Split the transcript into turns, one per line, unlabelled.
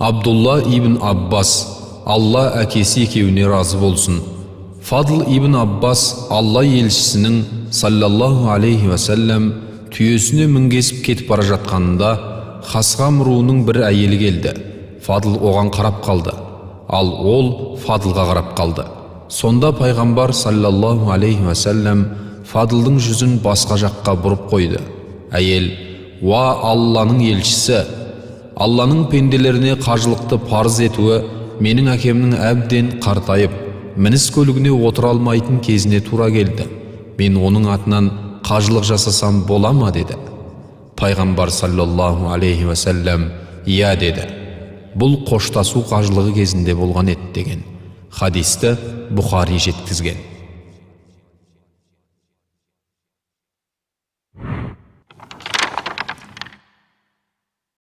Абдулла ибн Аббас, Алла әкесі екеуіне разы болсын. Фадл ибн Аббас Алла елшісінің, саллаллаху алейхи уассалам, түйесіне мінгесіп кетіп бара жатқанында Хасғам руының бір әйелі келді. Фадл оған қарап қалды, ал ол Фадлға қарап қалды. Сонда пайғамбар, саллаллаху алейхи уассалам, Фадлдың жүзін басқа жаққа бұрып қойды. Әйел: «Уа Алланың елшісі, Алланың пенделеріне қажылықты парыз етуі менің әкемнің әбден қартайып, мініс көлігіне отыра алмайтын кезіне тура келді. Мен оның атынан қажылық жасасам бола ма?» – деді. Пайғамбар, саллаллаху алейхи уассалам, «Иә» деді. Бұл қоштасу қажылығы кезінде болған еді деген. Хадисті Бұхари жеткізген.